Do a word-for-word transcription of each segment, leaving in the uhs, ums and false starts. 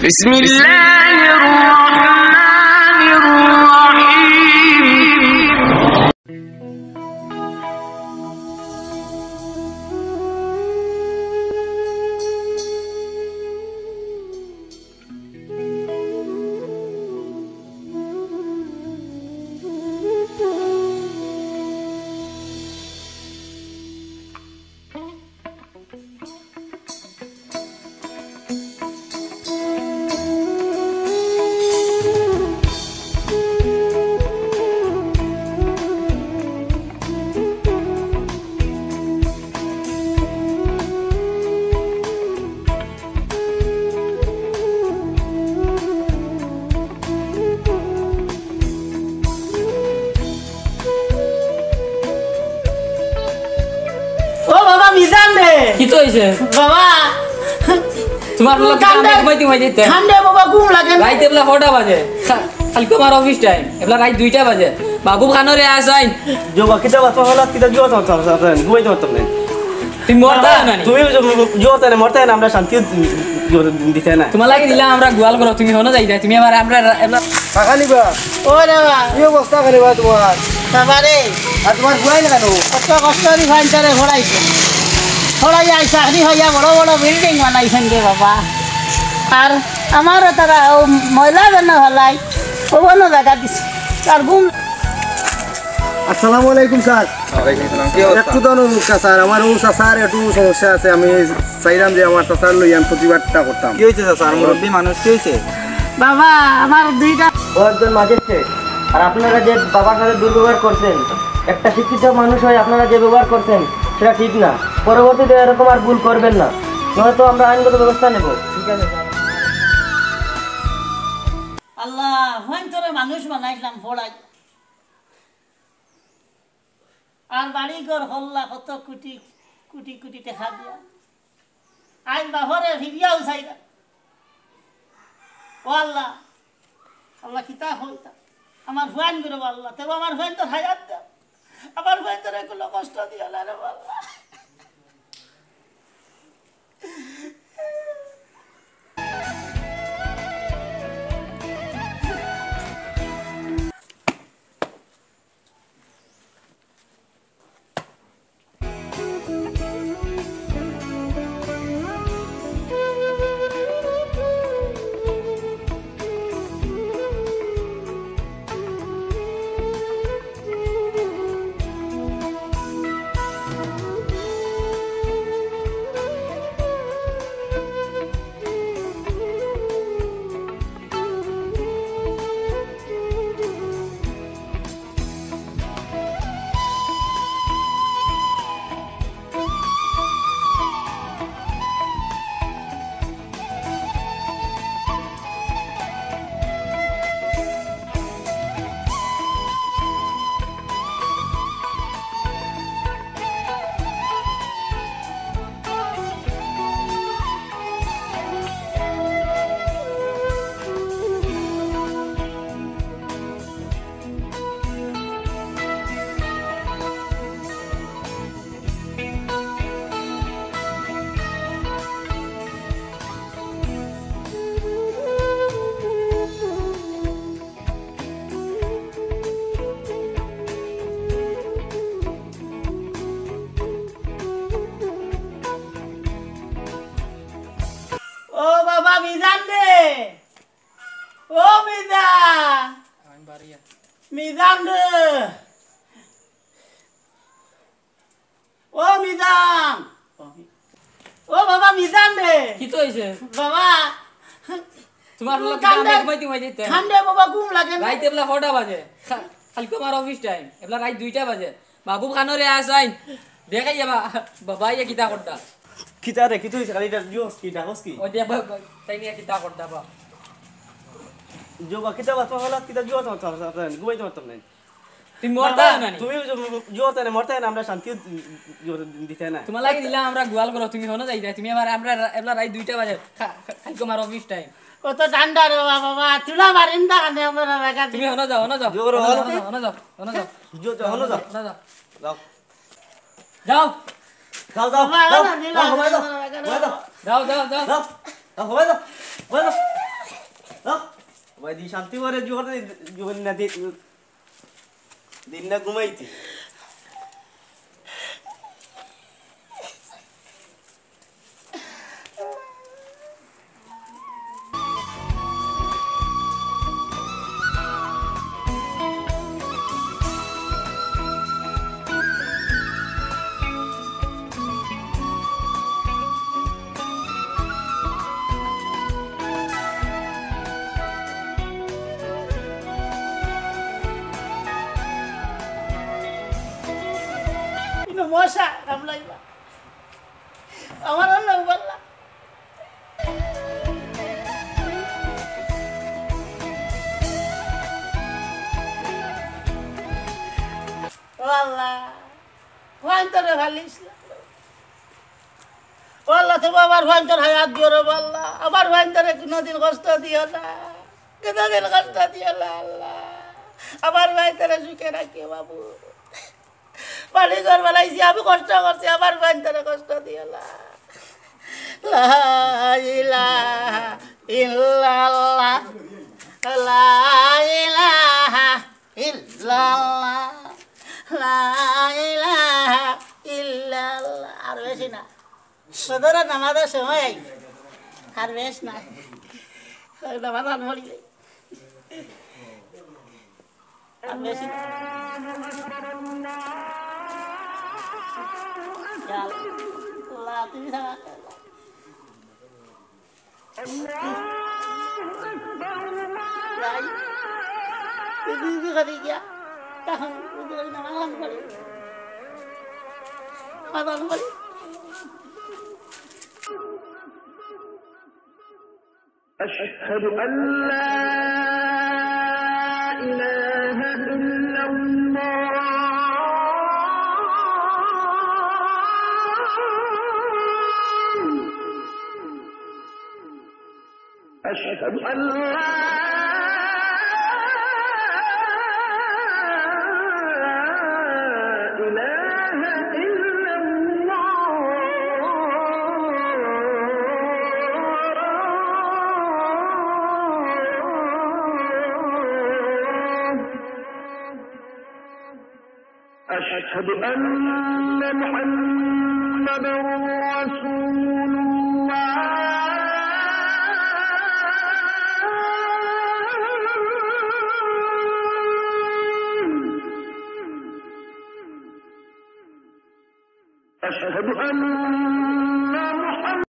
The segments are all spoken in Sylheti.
بسم الله الرحمن الرحيم. ও বাবা, মিজান রে। কিতা অইছে? বাবা। তুমার লগে কান্দে, ঘুমাইতে ঘুমাইতে। কান্দে বাবা, ঘুম লাগে না। রাইত এবলা কয়টা বাজে? কা-, কাইলকু আমার অফিস টাইম। এবলা রাইত দুইটা বাজে। বাবু খানো রে, আয় আইন। জোবা, কিতা বাবা, তুমার হলা কিতা জোবা, তুমার, তুমার, তুমার, ঘুমাইতে পারতাম না। তুমি মরতা বাবা, না নি? তুমি জোবা তাই না, মরতা না, আমরা শান্তি দিতে না। তুমার লাগি দিলাম আমরা গোয়াল ঘর, তুমি হনো যাইতায়, তুমি আমার, আমরা রা-, এবলা টাকা নিবা? ও রে বাবা। কি অবস্থা করে বা তুমার? বাবা রে। আর তুমার ফুয়াইন কেনে? কত কষ্ট করি ফুয়াইনটারে পড়াইছি। পড়াইয়া আইসা, চাকরি পাইয়া বড় বড় বিল্ডিং বানাইছইন রে বাবা। আর আমারে তারা অউ ময়লা যেন ফালাই, অউ অনো জাগা দিছে। আর ঘুম। আসসালামু আলাইকুম স্যার। ওয়ালাইকুম সালাম। কি অবস্থা? একটু দাঁড়ান মুখটা স্যার, আমার অউ চাচার একটু সমস্যা আছে, আমি চাইলাম যে আমার চাচার লইয়া আমি প্রতিবাদটা করতাম। কি অইছে চাচা? আর মুরব্বি মানুষ, কি অইছে? বাবা, আমার দুইটা ও একজন ম্যাজিস্ট্রেট, আর আপনারা যে বাবার সাথে দুর্ব্যবহার করছেন, একটা শিক্ষিত মানুষ হয়ে আপনারা যে ব্যবহার করছেন, সেটা ঠিক না। পরবর্তীতে এরকম আর ভুল করবেন না, নয়তো আমরা আইনগত ব্যবস্থা নেব। ঠিক আছে স্যার। আল্লাহ, ফুয়াইনতরে মানুষ বানাইলাম পড়াই, আর বাড়ি ঘর করলা কত কুটি কুটি কুটি টেকা দিয়া। আইজ বাপরে ফিরিয়াও চাইরা। ও আল্লাহ, আল্লাহ কিতা কইতাম। আমার ফুয়াইন করে আল্লাহ, তেও আমার ফুয়াইনতর হায়াত দেও। আমার ফুয়াইনতরে কুনু কষ্ট দিও না রে আল্লাহ। ও বাবা মিজান রে, ও মিজান, মিজান রে, ও মিজান, ও বাবা মিজান রে। কিতা অইছে? বাবা, তুমার লগে কান্দে, ঘুমাইতে ঘুমাইতে। কান্দে বাবা, ঘুম লাগে না। রাইত এবলা কয়টা বাজে? কা-, কাইলকু আমার অফিস টাইম, এবলা রাইত দুইটা বাজে। বাবু খানো রে, আয় আইন। দেখাই যাবা, বাবা ইয়া কিতা করতা। কিতা রে, কিতা অইছে? খালি ইটা জোস কি, ডাকস কি? ওই দেখ, বা-, বা-, তাই নিয়া কিতা করতা বা। জোবা, কিতা বা, তুমার হলা কিতা জোবা, তুমার, তুমার, তুমার, ঘুমাইতে পারতাম না। তুমি মরতা বাবা, না নি? তুমি জোবা তাই না, মরতা না, আমরা শান্তি দিতে না। তুমার লাগি দিলাম আমরা গোয়াল ঘর, তুমি হনো যাইতায়, তুমি আমার, আমরা রা-, এবলা রাইত দুইটা বাজে, কা-, কা-, কাইলকু আমার অফিস টাইম। কত ঠান্ডা রে বাবা, বাবা, তুলা মারিম দা কানে আমরা লাগা। তুমি হনো যাও, হনো যাও, জোরে হনো বলো। যাও, হনো যাও, হনো যাও। জো-, জো-, হনো যাও। হনো যাও। যাও। যাও। যাও, যাও, বাবা, যাও, না, না, যাও, না, হবাই না, যাও, না, না, হবাই যাও। যাও, যাও, যাও। যাও, যাও, হবাই যাও, হবাই যাও। ওই দি শান্তি করে জোর দি-, জোর না দি-, দিন না ঘুমাইতে। ইনো মশা কামড়াইবা। আমার আর লাগবো না। ও আল্লাহ, ফুয়াইন্তরে ফালিস না। ও আল্লাহ, তুমি আমার ফুয়াইন্তর হায়াত দিও রে আল্লাহ। আমার ফুয়াইন্তরে কোনোদিন কষ্ট দিও না, কোনোদিন কষ্ট দিও না আল্লাহ। আমার ফুয়াইন্তরে সুখে রাখিও বাবু। বাড়ি ঘর বানাইছি, আমি কষ্ট করছি, আমার ফুয়াইন্তরে কষ্ট দিও না। লা ইলাহা ইল্লাল্লাহ, লা ইলাহা ইল্লাল্লাহ, লা ইলাহা ইল্লাল্লাহ। আর বেশি না, সদর নামাজের সময় আই, আর বেশ না, নামাজ আর পড়ি নাই। আর বেশি না। ইয়া আল্লাহ, তুমি ছাড়া যাই। উজু, উজু করি গিয়া। তখন উজু করি নামাজ আরম্ভ করি। নামাজ আরম্ভ করি। أشهد أن لا إله إلا الله. أشهد أن لا إله إلا الله. أشهد أن محمدا رسول الله. أشهد أن محمدا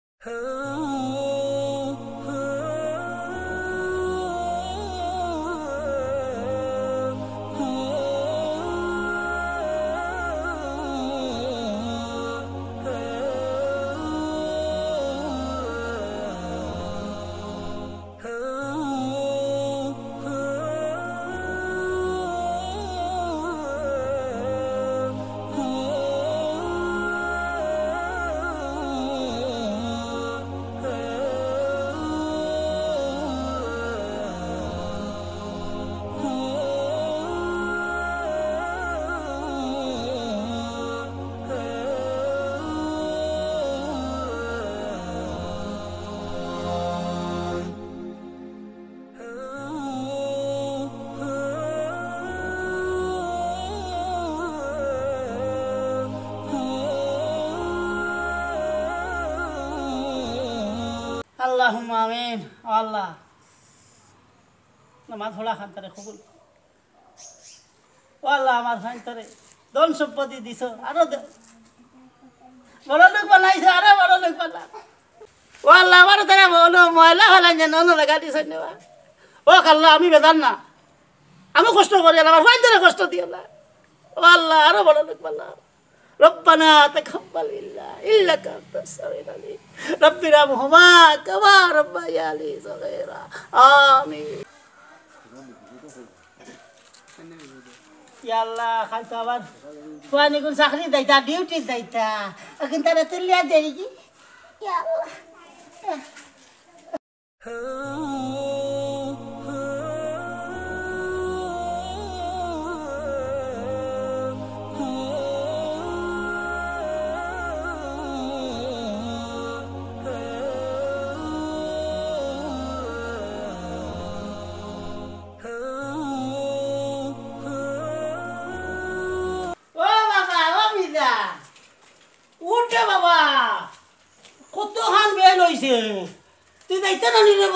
আল্লাহুম্মা আমিন। ও আল্লাহ, নামাজ পড়া খানতারে কবুল। ও আল্লাহ, আমার খানতারে ধন সম্পত্তি দিছো, আরো দে। বড় লোক বানাইছো, আরো বড় লোক বানা। ও আল্লাহ, আমার তারা বলো ময়লা ফালাইন যেন অন্য জায়গা দিছে নেওয়া। ও আল্লাহ, আমি বেজার না, আমি কষ্ট করি, আমার খানতারে কষ্ট দিও না। ও আল্লাহ, আরো বড় লোক বানা। ربنا تقبل منا إنك أنت السميع العليم. رب ارحمهما كما ربياني صغيرا. آمين. ইয়া আল্লাহ, খালি তো আবার ফুয়ানি কোন চাকরি যাইতা, ডিউটি যাইতা, এখন তারা তুলিয়া দেয় কি? ইয়া আল্লাহ।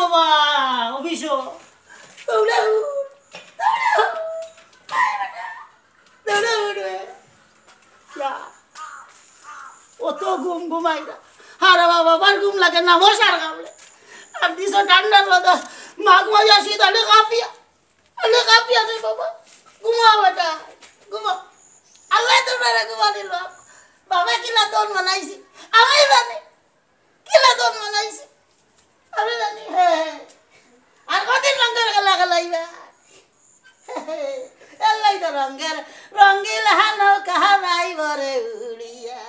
বাবা, অফিসো। দৌড়াও, দৌড়াও। দৌড়াও, দৌড়াও। ইয়া। অত ঘুম ঘুমাই না। আরে বাবা, আমার ঘুম লাগে না, মশার কামড়ে। আর দিছো ঠান্ডার মতো। মাঘ মাস আসি, তাহলে কাঁপিয়া। আরে কাঁপিয়া রে বাবা। ঘুমাও বেটা, ঘুমাও। আল্লাহ তোমরা ঘুমা দিল। বাবা কিলা দন বানাইছি, আমি জানি। কিলা দন বানাইছি, আমি জানি। হে, হে। আর কদিন রঙের খেলা খেলাইবা? হে, হে। এল্লাই তো রঙের রঙিলা নৌকা হারাইব রে উড়িয়া।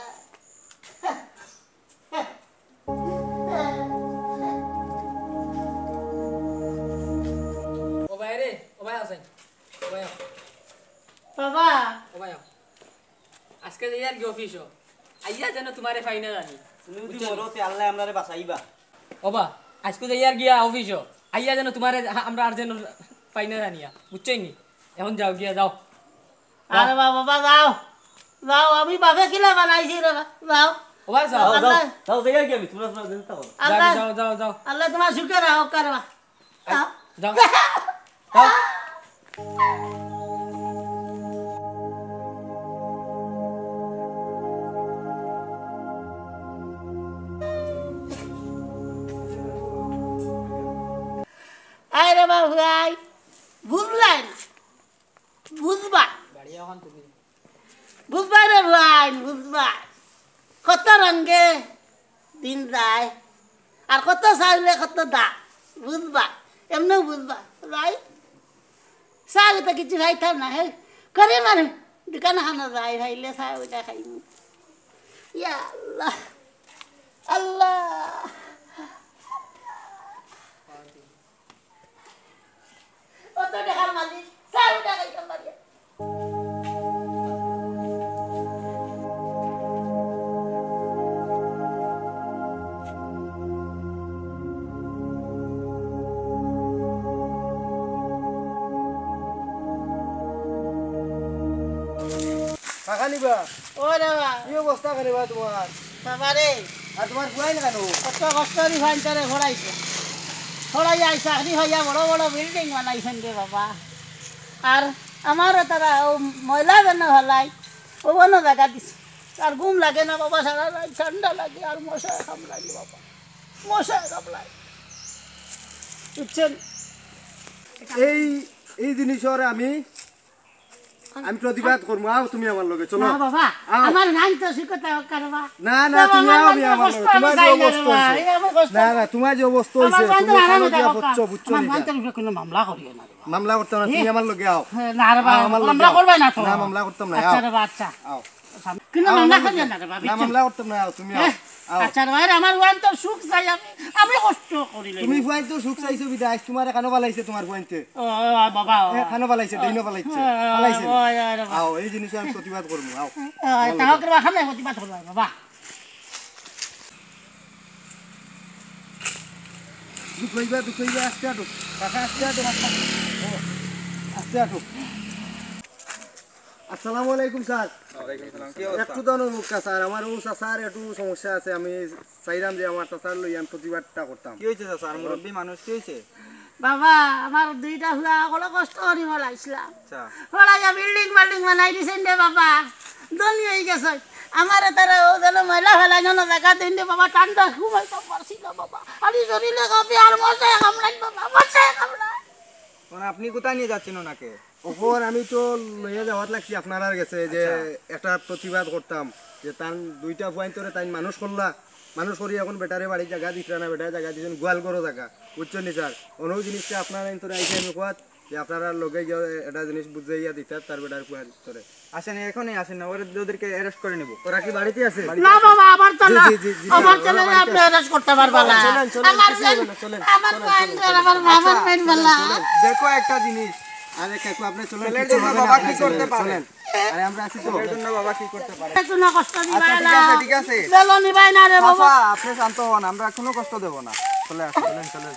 ও ভাই রে, ও ভাই আছেন? ও ভাই, বাবা। ও ভাই, আজকে যাইয়ার গি অফিসো, আইয়া যেন তুমারে পাই না জানি। তুমি যদি বুঝছো? মরো, তে আল্লাহ আমরারে বাঁচাইবা। ওবা, আজকে যাইয়ার গিয়া অফিসো, আইয়া যেন তুমারে হা-, আমরা আর যেন পাই না জানিয়া, বুঝছো নি? এখন যাও, গিয়া যাও। আরে বাবা, বাবা, যাও। যাও, আমি বাপে কিলা বানাইছি রে বা-, যাও। ওবা, যাও। যাও, যাও, আল্লাহ। যাও, যাইয়া গিয়া আমি, তুমরা, তুমরা যেন থাকো। আল্লাহ। যাও, যাও, যাও। আল্লাহ তুমার সুখে রাখো, কারে বা। যাও। যাও। যাও। আরে বাবা, ভাই, বুঝলাই না। বুঝবা। বাড়ি এখন তুমি। বুঝবা রে ভাই, বুঝবা। কত রঙে দিন যায়, আর কত চাইলে কত দা, বুঝবা, এমনেও বুঝবা। ভাই, চাইলে তো কিছু খাইতাম না, হে, করে মানে, দোকান খানো যাই, খাইলে চাই ওইটা খাইমু। ইয়া আল্লাহ, আল্লাহ। অত টাকার মালিক, চাই ওইটা খাইতাম পারি। কাকা নিবা? ও রে বা। কি অবস্থা করে বা তোমার? বাবা রে। আর তোমার ফুয়াইন কেন? কত কষ্ট করি ফুয়াইনটারে পড়াইছে। পড়াইয়া আইসা, চাকরি হইয়া বড় বড় বিল্ডিং বানাইছেন রে বাবা। আর আমারও তারা ও ময়লা যেন হলাই, ও বনো জায়গা দিছে। আর ঘুম লাগে না বাবা, সারা রাত ঠান্ডা লাগে আর মশায় কামড়ায় বাবা, মশায় কামড়ায়। বুঝছেন? এই, এই জিনিসরে আমি, আমি প্রতিবাদ করবো। আও তুমি আমার লগে, চলো। না বাবা, আও। আমার নাইন তো শিখতে হোক কারবা। না, না, বাবা, তুমি আমার আও, নাইন আমি তো আমার কষ্ট লগে। আমি তোমার যে চাই না অবস্থা বাবা, হইছে। এই আমার কষ্ট। না, না, তোমার যে অবস্থা আমার হইছে, নাইন তো তুমি আরামে খানো দিয়া থাকো। হচ্ছ, বুঝছো আমার নি নাইন তো? তো কোনো মামলা করিও না রে বাবা। মামলা করতাম না, তুমি এ? আমার লগে আও। হ্যাঁ, না রে বাবা, আও, আমার মামলা লগে আও। করবাই না তো। না, মামলা করতাম না, আচ্ছা আও। রে বাবা, আচ্ছা। আও। কিন্তু আও, মামলা আমার লগে। করিও না রে বাবা, না, বুঝছো? মামলা করতাম না, আও, তুমি আও। হ্যাঁ? আও। আচ্ছা রে ভাই, আমার ওয়ান তো সুখ চাই আমি, আমি কষ্ট করি লই। তুমি ফুয়াইন তো সুখ চাইছো বিদায়, আজ তোমারে কানো ফালাইছে তোমার ফুয়াইনতে। ও, ও, বাবা, ও। এ, কানো ফালাইছে, ডাইনো ফালাইছে, ও, ফালাইছে। ও, ও, রে বাবা। আও, এই জিনিস আমি প্রতিবাদ করবো, আও। ও, আমার তাও লগে। করবা, সামনে প্রতিবাদ করবা, বাবা। দুঃখ হইবা, দুঃখ হইবা, আস্তে আটো। কাকা, আস্তে আটো, আস্তে আটো। ও, আস্তে আটো। আসসালামু আলাইকুম স্যার। ওয়ালাইকুম সালাম। কি অবস্থা? একটু দাঁড়াও মুখটা স্যার, আমার ও চাচার একটু সমস্যা আছে, আমি চাইলাম যে আমার চাচার লই আমি প্রতিবাদটা করতাম। কি হইছে চাচা? আর মুরব্বী মানুষ, কি হইছে? বাবা, আমার দুইটা ফুয়া অকল কষ্ট করি ফলাইছিলাম। আচ্ছা। ফলাইয়া বিল্ডিং বাল্ডিং বানাই দিছেন রে বাবা, ধনী হয়ে গেছে। আমারে তারা ও যেন ময়লা ফেলাই যেন জায়গা দেন রে বাবা, ঠান্ডা ঘুমাইতে পারছি না বাবা, খালি শরীরে কাঁপে আর মশায় কামড়ায় বাবা, মশায় কামড়ায়। মানে আপনি কোথায় নিয়ে যাচ্ছেন ওনাকে? অখন আমি তো লইয়া যাওয়াত লাগছি আপনারার গেছে যে আচ্ছা। একটা প্রতিবাদ করতাম যে তান দুইটা ফুয়াইন্তরে তাইন মানুষ করলা, মানুষ করি অখন বেটারে বাড়ির জাগা দিতরা না, বেটারে জাগা দিছেন গোয়াল ঘরো জাগা, বুঝছইন নি স্যার? অন্য জিনিসটা আপনারার ইন্তরে আইছে আমি কওয়াত যে আপনারার লগে গিয়া এটা জিনিস বুঝাইয়া দিতা তার বেটার ফুয়াইন্তরে। আসেন, এখনই আসেন না, ওরা, ওদেরকে অ্যারেস্ট করে নেব। ওরা কি বাড়িতে আছে? না বাবা, আমার তো জি, না, জি, জি, জি, আমার স্যার, তো ওরা না, বাড়িতে আপনি আছে। অ্যারেস্ট করতে পারবা না। চলেন, চলেন, আমার কিছু হবে না, চলেন, আমার চলেন, পয়েন্ট চলেন, আর আমার চলেন। বাবার আচ্ছা, পয়েন্ট চলেন, বালা। চলেন। দেখো একটা জিনিস। আরে কাকু, আপনি চলেন, ছেলের কিছু জন্য হবে না, বাবা আপনি কি করতে চলেন, পারেন? চলেন। আরে আমরা আছি তো। ছেলের জন্য বাবা কি করতে পারেন? একটু না কষ্ট দিবা আচ্ছা, ঠিক না। আছে, ঠিক আছে। বেলো নিবাই না রে বাবা। চাচা, আপনি শান্ত হন, আমরা কোনো কষ্ট দেব না। চলে আসুন। চলেন, চলেন।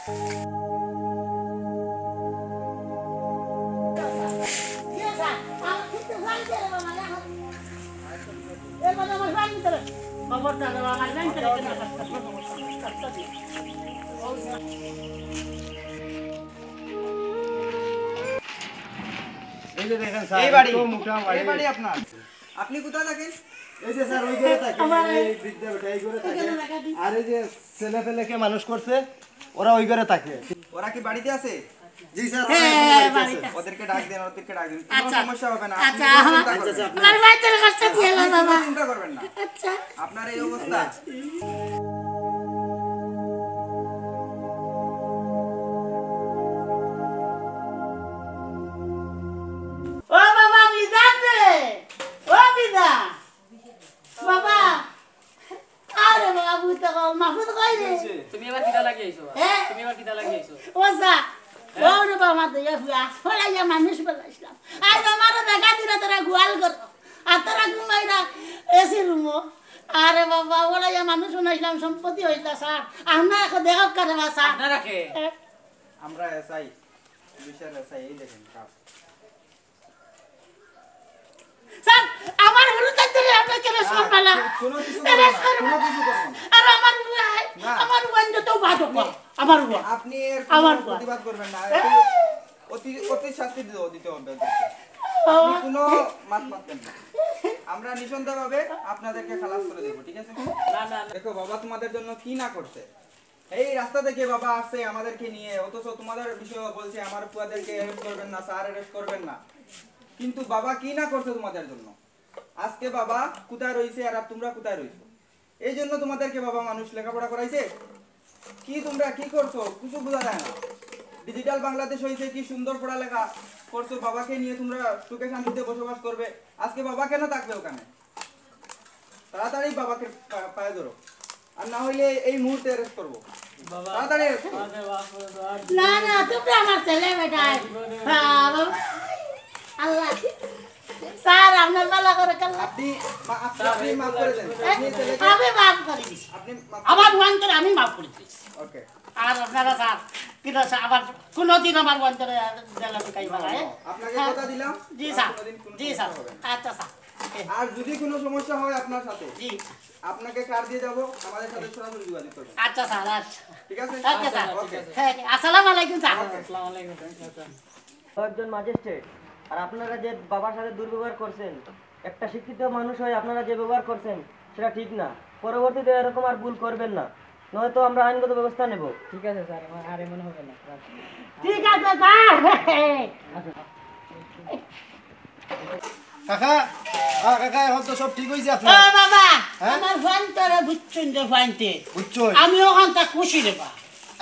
এই যে দেখেন স্যার, এই বাড়ি, এত মোটা বাড়ি। এই বাড়ি আপনার? আপনি কোথায় থাকেন? এই যে স্যার, ওই ঘরে থাকে, আমার এই বৃদ্ধা বেটা এই ঘরে থাকে। এখানে রাখা দিন। আর এই যে ছেলে পেলেকে মানুষ করছে, ওরা ওই ঘরে থাকে। ওরা কি বাড়িতে আছে? জি স্যার, হ্যাঁ, ওরা এই হ্যাঁ, ঘরে বাড়িতে আছে। ওদেরকে ডাক দেন, ওদেরকে ডাক দেন। কোনো আচ্ছা। সমস্যা হবে না। আচ্ছা, আপনি কোনো আমার, চিন্তা করবেন না। আমার ভাই তোর কষ্ট দিয়ে এলো, আপনি কোনো বাবা। চিন্তা করবেন না। আচ্ছা। আপনার এই অবস্থা। ও বাবা, বিধান রে। ও বিধান। বাবা, আরে বাবা, বুঝতে কও, মাহফুজ কই রে? তুমি এবার কিতা লাগি আইছো, বাবা? হ্যাঁ? তুমি এবার কিতা লাগি আইছো? ও যা, ও রে বাবা, দইয়া ফুয়া, ফলাইয়া মানুষ বানাইছিলাম। আজ আমারে দেখা দিরা তোরা গোয়াল ঘর, আর তোরা ঘুমাইরা এসি রুমো। আরে বাবা, ফলাইয়া মানুষ বানাইছিলাম, সম্পত্তি হইতা স্যার। আমরা এখন দেখক কারে বা স্যার। আপনারা কে? হ্যাঁ। আমরা এসআই, পুলিশের এসআই, এই দেখেন কাপ। স্যার, আমার হুরু তাই ধরে আপনার কেন সব পালা? কোনো কিছু এরা করবেন না, সব কোনো কিছু করবেন না। আর আমার হুরু আয়, না। আমার হুরু আইন তো বাদ কর। আমার হুরু। আপনি এর কোনো আমার হুরু। প্রতিবাদ করবেন না। অতি, অতি শাস্তি দিতে, দিতে হবে ওদেরকে। বাবা। আপনি কোনো মাত মাতবেন না। আমরা নিঃসন্দেহভাবে আপনাদেরকে খালাস করে দেবো, ঠিক আছে? না, না, না। দেখো, বাবা তোমাদের জন্য কি না করছে। এই রাস্তা থেকে বাবা আসছে আমাদেরকে নিয়ে, অথচ তোমাদের বিষয়ে বলছে আমার পুয়াদেরকে অ্যারেস্ট করবেন না, স্যার অ্যারেস্ট করবেন না। কিন্তু বাবা কি না করছে তোমাদের জন্য? আজকে বাবা কোথায় রইছে আর তোমরা কোথায় রইছো? এই জন্য তোমাদেরকে বাবা মানুষ লেখাপড়া করাইছে? কি তোমরা কি করছো? কিছু বোঝা যায় না। ডিজিটাল বাংলাদেশ হইছে, কি সুন্দর পড়ালেখা করছো, বাবাকে নিয়ে তোমরা সুখে শান্তিতে বসবাস করবে। আজকে বাবা কেন থাকবে ওখানে? তাড়াতাড়ি বাবাকে পা-, পায়ে ধরো, আর না হইলে এই মুহূর্তে অ্যারেস্ট করবো। বাবা, তাড়াতাড়ি অ্যারেস্ট করো। বাবা, বাবা, বাবা। না, না, তুমি আমার ছেলে বেটা। বাবা, আল্লাহ। স্যার, আপনার ভালো করে কাল। আপনি মা-, আপনি, আপনি মাফ করে দেন। আপনি ছেলেকে আমি মাফ করে দিছি। আপনি মাফ আমার ওয়ান করে আমি মাফ করে দিছি। ওকে। আর আপনারা স্যার, কিন্তু স্যার, আবার কোনোদিন আমার ওয়ান করে জেলে ঢুকাইবা না, হ্যাঁ? আপনাকে হ্যাঁ। কথা দিলাম, জি আর স্যার, কোনোদিন কোনো জি সমস্যা স্যার। হবে না। আচ্ছা স্যার। আর যদি কোনো সমস্যা হয় আপনার সাথে, জি। আপনাকে কার্ড দিয়ে যাবো, আমাদের সাথে সরাসরি যোগাযোগ করবেন। আচ্ছা স্যার, আচ্ছা। ঠিক আছে? Okay sir. ওকে। হ্যাঁ, আসসালামু আলাইকুম স্যার। ওকে। আসসালামু আলাইকুম স্যার। একজন ম্যাজিস্ট্রেট, আর আপনারা যে বাবার সাথে দুর্ব্যবহার করছেন, একটা শিক্ষিত মানুষ হয়ে আপনারা যে ব্যবহার করছেন, সেটা ঠিক না। পরবর্তীতে এরকম আর ভুল করবেন না, নয়তো আমরা আইনগত ব্যবস্থা নেব। ঠিক আছে স্যার, আমার আর এমন হবে না। ঠিক আছে স্যার। কাকা, আ, কাকা, এখন তো সব ঠিক হইছে আপনার। ও বাবা, হ্যাঁ? আমার ফাইন তোরে বুঝছুন রে ফাইনতে। বুঝছুন? আমি ওখানটা খুশি রে বা।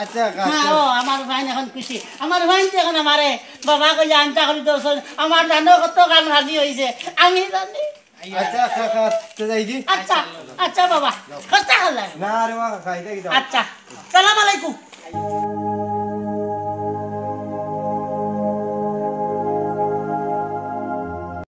আচ্ছা, কাকা, হ্যাঁ, আচ্ছা। ও, আমার ফাইন এখন খুশি। আমার ফাইনতে এখন আমারে বাবা কইয়া আনতা করি দর্শন। আমার জানো কত গান রাজি হইছে। আমি জানি। আচ্ছা, কাকা, তো যাই দি। আচ্ছা, আচ্ছা বাবা, কথা হলো। না রে বাবা, খাই দেখি দাও। আচ্ছা, সালাম আলাইকুম।